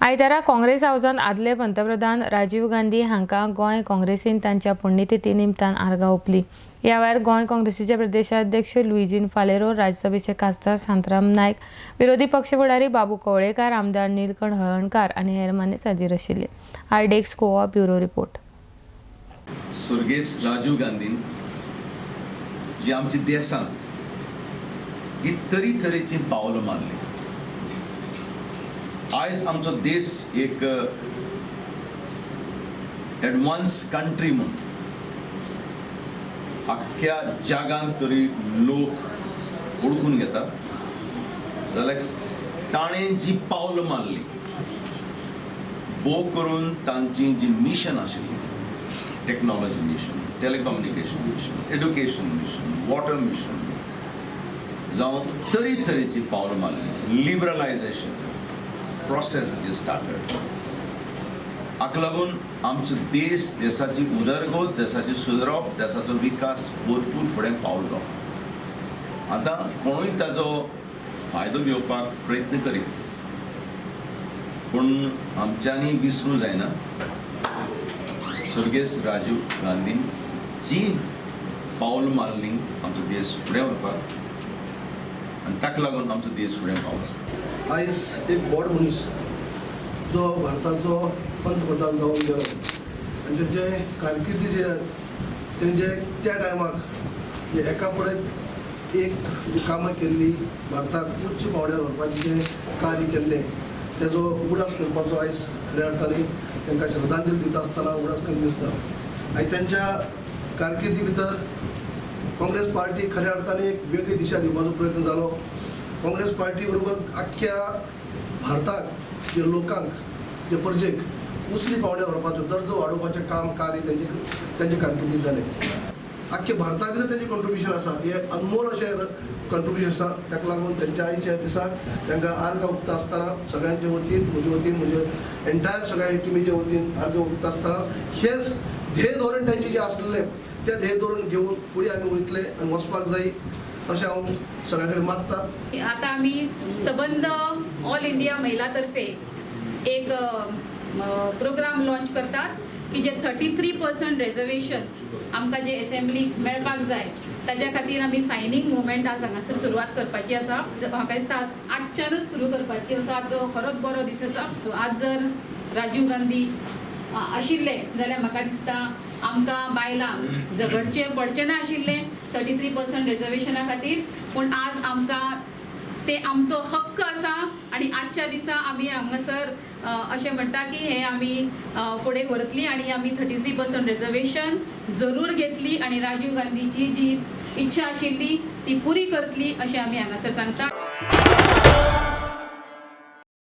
आयतारा काँग्रेस हावजांत आदले पंतप्रधान राजीव गांधी हांकां गोंय काँग्रेसीन तांच्या पुण्यतिथी निमतान आर्गां ओंपली. ह्या वेळार गोंय काँग्रेसीचे प्रदेशाध्यक्ष लुईझिन फालेरो, राज्यसभेचे खासदार शांताराम नायक, विरोधी पक्ष फुडारी बाबू कवळेकार, आमदार नीलकंठ हळर्णकार आनी हेर मानेस्त हाजीर आशिल्ले. RDX Goa, bureau report. स्वर्गेस्त राजीव गांधीन जी आमच्या देशांत जी तरी तरेचीं पावलां मारलीं, आयज आमचो देश एक एडवान्स कंट्री म्हूण आख्ख्या जगांत तरी लोक वळखून घेता जाल्यार ताणें जी पावलां मारलीं, भोव करून तांची जी मिशन आशिल्ली, technology mission, telecommunication mission, education mission, water mission, जावं तरी तरेची पावलां मारली, लिबरलायझेशन प्रोसेस जी स्टार्टेड, हाका लागून आमचो देश, देशाची उदरगत, देशाची सुदरप, देशाचो विकास भरपूर फुडें पावलो. आतां कोणूय ताजो फायदो घेवपाक प्रयत्न करीत, पूण आमच्यांनी विसरूं जायना, स्वर्गेस्त राजीव गांधीन जी पावल मारली आमचो देश फुडें व्हरपाक आनी ताका लागून आमचो देश फुडें पावलो. आयज एक व्हड मनीस जो भारताचो पंतप्रधान जावन गेलो आनी तेंचे कारकिर्दी जे तेणी जे त्या टायमाक जे एका फुडें एक जी कामां केल्ली, भारताक उच्च पांवड्यार व्हरपाचें जें कार्य केल्लें, तेजो उगडास करपाचो आयज खऱ्या अर्थान तांकां श्रद्धांजली दिता आसतना उगडास करून दिसता. आनी तेंच्या कारकिर्दी भितर काँग्रेस पार्टी खऱ्या अर्थान एक वेगळी दिशा दिवपाचो प्रयत्न जालो. काँग्रेस पार्टी बरोबर आख्ख्या भारताक जे लोकांक, जे प्रजेक उचली पांवड्यार व्हरपाचो, दर्जो वाडोवपाचें काम कार्य तेंचे तेंचे कारकिर्दीत जालें. आख्खे भारताक भितर तेंचें कॉन्ट्रिब्युशन आसा, हें अनमोल अशें कॉन्ट्रिब्युशन आसा. ताका लागून तेंच्या आयच्या दिसाक तांकां आर्गां ओंपता आसतना सगळ्यांचे वतीन, म्हजे वतीन, म्हजे एंटायर सगळ्या टिमीच्या वतीन आर्गां ओंपता आसतना हेच ध्येय धोरण तेंचें जें आसलें तें ध्येय धोरण घेवन फुडें आमी वयतले आनी वचपाक जाय अशें हांव सगळ्यां कडेन मागता. आता आमी सबंद ऑल इंडिया महिला तर्फे एक प्रोग्राम लॉन्च करतात की जे 33% रेजर्वेशन आमकां जे एसेंब्लीक मेळपाक जाय, ताज्या खातीर आमी सायनींग मुवमेंट आज हांगासर सुरवात करपाची आसा. म्हाका दिसता आज आजच्यानूच सुरू करपाची असो आज खरोच बरो दीस आसा. आज जर राजीव गांधी आशिल्ले जाल्यार म्हाका दिसता आमकां बायलांक झगडचें पडचें ना आशिल्लें 33% रेजर्वेशना खातीर. पूण आज आमकां ते आमचो हक्क आसा आनी आजच्या दिसा आमी हांगासर अशें म्हणटा की हे आमी फुडें व्हरतली आनी आमी 33% रेजर्वेशन जरूर घेतली आनी राजीव गांधीची जी इच्छा आशिल्ली ती पुरी करतली अशें आमी हांगासर सांगता.